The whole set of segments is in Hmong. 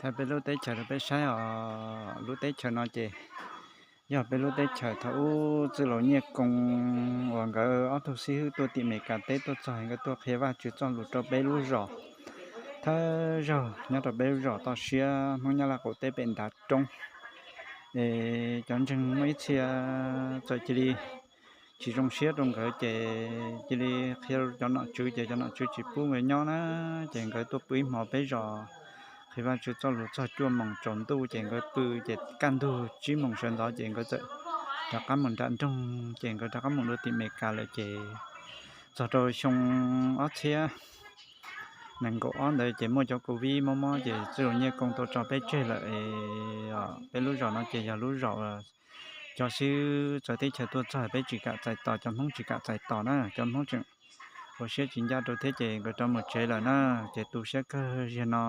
Thaij peb lub teb chaws rau peb saib os. Lub teb chaws no ces yog peb lub teb chaws thaum ub txwj laus Nyiaj Koo uas nkawd ob tug xib hwb tuaj tim Amelikas teb tuaj txog, nkawd tuaj qhia Vajtswv txoj lus rau peb lub zos. Thawj zaug nyob rau peb lub zos toj siab Hmoob Nyab Laj qaum teb pem ntav roob. Es cov ntseeg muaj ib txhia txawm cia li tsis zoo siab rau nkawd ces cia li qhia cov nom tswv ces cov nom tswv tsis pub nkawd nyob na. Ces nkawd tuaj pw ib hmo peb zos, qhia Vajtswv txoj lus txog cuaj moos tsaus ntuj ces nkawd pw, ces kaj ntug tsib moos sawv ntxov ces nkawd txawm rov qab mus nram nroog, ces nkawd rov qab mus dua tim Amelikas lawm. Ces txog rau xyoo ob txhiab nees nkaum ob ntawd ces muaj cov Covid mob mob ces txwj laus Nyiaj Koo tau tso peb tseg lawm. Peb lub zos no ces yog lub zos cov xib hwb txawv teb chaws tuaj txog peb tsis kam txais tos, cov Hmoob tsis kam txais tos na, cov Hmoob tseem ua siab tsis ncaj rau thiab ces nkawd rov mus tsev lawm na. Ces tu siab kawg ziag no,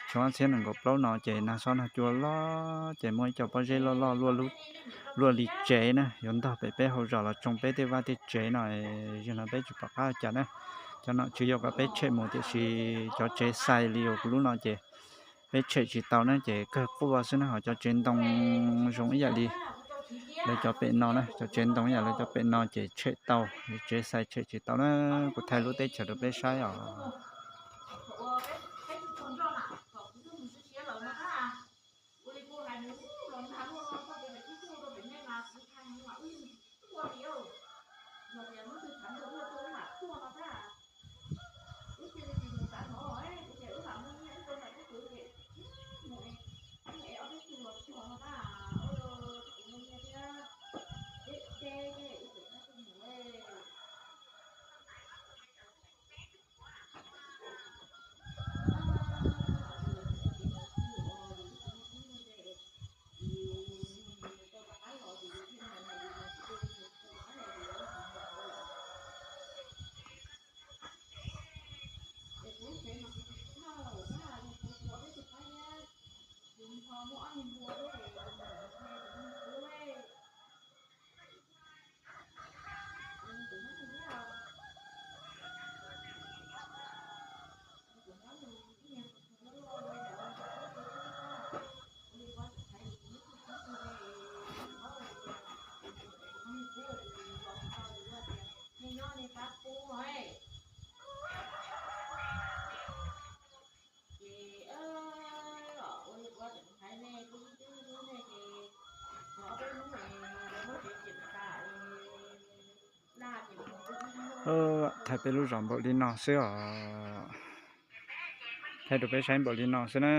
xyoo ob txhiab nees nkaum plaub no ces nag xob nag cua loj ces muaj ib co pob zeb loj loj luaj li tsev na, yuav ntog pem peb hauv zos los tsoo peb tej vaj tej tsev no, ziag no peb tsis pom qab cas na. Cov nom tswv yuav kom peb tshem mus tiam sis cov tsev xais li uas kuv lub no ces peb tshem tsis tau na, ces kawg quaj xwb na. Ho cov tsev ntoo zoo ib yam li lawv cov pem no na, cov tsev ntoo ib yam lawv cov pem no ces tshem tau, tsev xais tshem tsis tau na. Kuv thaij lub teb chaws rau peb saib os. Thaij peb lub zos npaum li no xwb os. Thaij rau peb saib npaum li no xwb na.